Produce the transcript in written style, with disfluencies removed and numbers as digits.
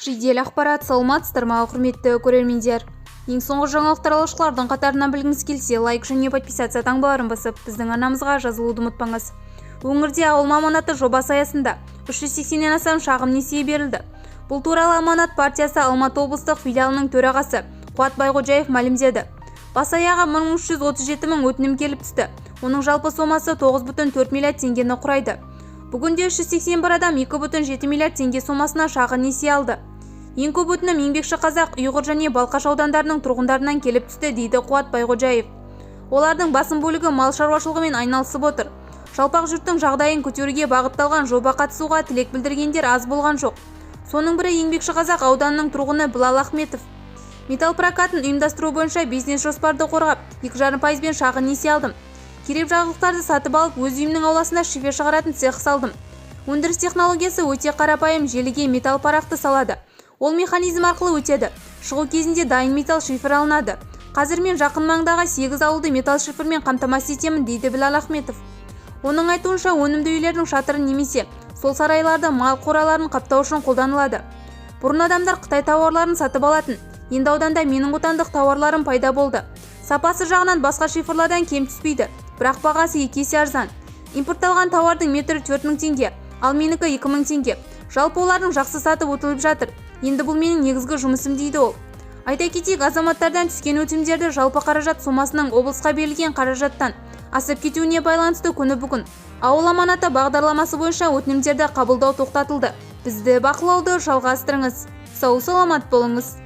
Жедел ақпарат. Саламатсыздар ма, құрметті көрермендер! Ең соңғы жаңалықтар алғашқылардың қатарынан білгіңіз келсе, лайк және подписаться таңбаларын басып, біздің арнамызға жазылуды ұмытпаңыз. Өңірде «Ауыл аманаты» жобасы аясында 380-нен астам шағын несие берілді. Бұл туралы «Аманат» партиясы Алматы облыстық филиалының төрағасы Қуат Байғожаев мәлімдеді. Бас аяғы 1337 мың өтінім келіп түсті. Оның жалпы сомасы 9,4 миллиард теңгені құрайды. Бүгінде 381 адам 2,7 миллиард теңге сомасына шағын несие алды. Ең көп өтінім Еңбекшіқазақ, Ұйғыр және Балқаш аудандарының тұрғындарынан келіп түсті, дейді Қуат Байғожаев. Олардың басым бөлігі мал шаруашылығымен айналысып отыр. Жалпақ жұрттың жағдайын көтеруге бағытталған жоба қатысуға тілек білдіргендер аз болған жоқ. Соның бірі – Еңбекшіқазақ ауданының тұрғыны Білал Ахметов. Металл прокатын ұйымдастыру бойынша бизнес жоспарды қорғап, 2,5 пайызбен шағын несие алдым. Керек жабдықтарды сатып алып, өз үйімнің ауласында шифер шығаратын цех салдым. Өндіріс технологиясы өте қарапайым: желіге металл парақты салады, ол механизм арқылы өтеді. Шығу кезінде дайын металл шифер алынады. Қазір мен жақын маңдағы 8 ауылды металл шифермен қамтамасыз етемін, дейді Білал Ахметов. Оның айтуынша, өнімді үйлердің шатырын немесе сол сарайларды, мал қораларын қаптау үшін қолданылады. Бұрын адамдар қытай тауарларын сатып алатын. Енді ауданда менің отандық тауарларым пайда болды. Сапасы жағынан басқа шиферлардан кем түспейді, бірақ бағасы екі есе арзан. Импортталған тауардың метрі 4000 теңге, ал менікі 2000 теңге. Жалпы, олардың жақсы сатып өтіліп жатыр. Енді бұл менің негізгі жұмысым, дейді ол. Айта кетейік, азаматтардан түскен өтінімдерді жалпы қаражат сомасының облысқа берілген қаражаттан асып кетуіне байланысты күні бүгін «Ауыл аманаты» бағдарламасы бойынша өтінімдерді қабылдау тоқтатылды. Бізді бақылауды жалғастырыңыз. Сау саламат болыңыз.